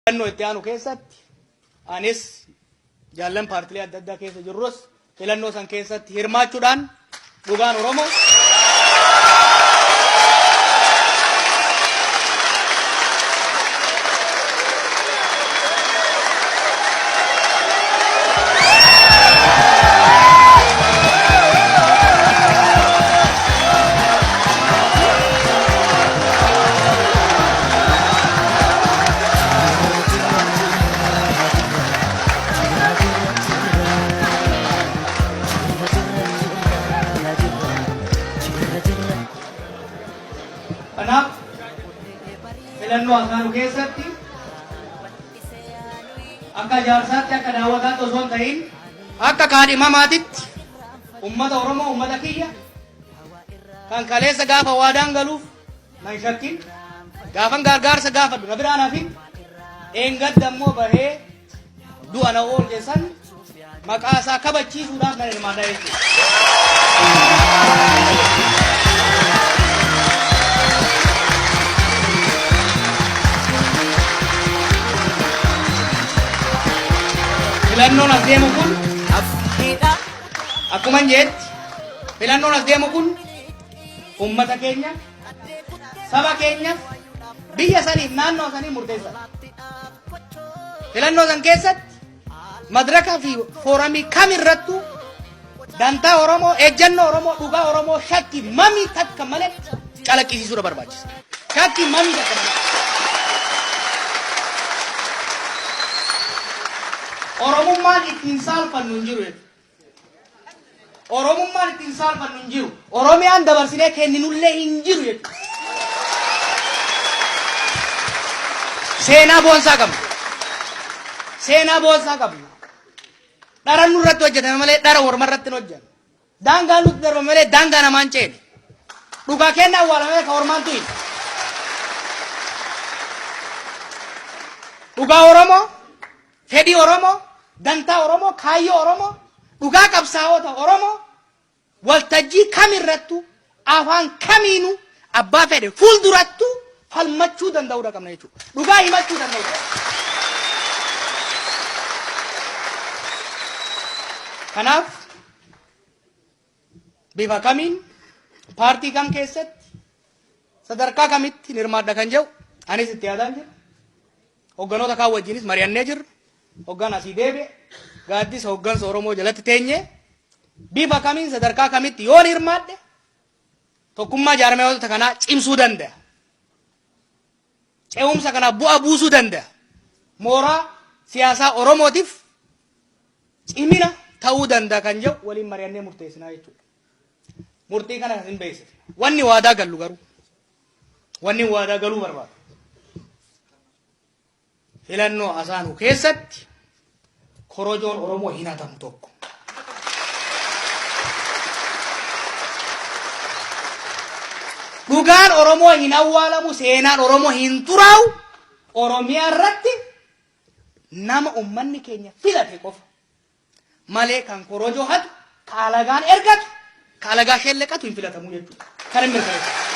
Filannoo itti aanu keessatti anis jaallan paartilee adda addaa keessa jirrus filannoo san keessatti hirmaachuudhaan dhugaan Oromoo Kanaaf filannoo asaanu keessatti akka jaarsaatti akka daawwataatti osoo hin ta'in akka kaadhimamaatitti ummata Oromoo ummata kiyya kan kaleessa gaafa waadaan galuuf nan shakkin gaafan gargaarsa gaafadhu na biraan hafin dheengadda immoo bahee du'a na oolche san maqaa isaa kabachiisuudhaaf nan hirmaadha jechuudha. Filannoon as deemu kun akkuma jeetti filannoon as deemu kun ummata keenya, saba keenyaaf, biyya saniif, naannoo saniif murteessaadha. Filannoo san keessatti madraka fi fooramii kam irrattuu dantaa Oromoo, ejjennoo Oromoo, dhugaa Oromoo shakkii mamii takka malee calaqqisiisuudha barbaachisa. Shakkii mamii takka malee. Oromummaan ittiin saalfannu hin jiru jechuudha. Oromummaan ittiin saalfannu hin jiru. Oromiyaan dabarsinee kenninullee hin jiru jechuudha. Seenaa boonsaa qabna. Seenaa boonsaa qabna. Dhara nurratti hojjetame malee dhara orma irratti hin hojjenne. Daangaa nutti darbame malee daangaa namaan ceene. Dhugaa kenna awwaalame malee ka ormaan tu'in. Dhugaa Oromoo Fedhii Oromoo, dantaa Oromoo, kaayyoo Oromoo, dhugaa qabsaa'ota Oromoo waltajjii kamirrattuu afaan kamiinuu abbaa fedhe fuuldurattuu falmachuu danda'uudha qabna jechuudha. Dhugaa himachuu danda'uudha qabna. Kanaaf bifa kamiin paartii kam keessatti sadarkaa kamitti hirmaadha kan jedhu anis itti yaadaan jira. Hogganoota kaan wajjinis mari'annee jirra. Hoggaan asii deebi'e gaaddisa hoggansa Oromoo jalatti teenyee bifa kamiin sadarkaa kamitti yoon hirmaadhe tokkummaa jaarmiyoota kanaa cimsuu danda'a. Ce'umsa kanaaf bu'aa buusuu danda'a. Mooraa siyaasaa Oromootiif cimina ta'uu danda'a kan jedhu waliin mari'annee murteessinaa jechuudha. Murtii kana hin beeksifne. Wanni waadaa gallu garuu Wanni waadaa galuu barbaadu. Filannoo asaanu keessatti korojoon Oromoo hin hatamu tokko. Dhugaan Oromoo hin awwaalamu, seenaan Oromoo hin xuraa'u, Oromiyaa irratti nama ummanni keenya filate qofa malee kan korojoo hatu, ka alagaan ergatu, ka alagaa shelleqatu hin filatamu jechuudha. Kan hin mirkaneessu.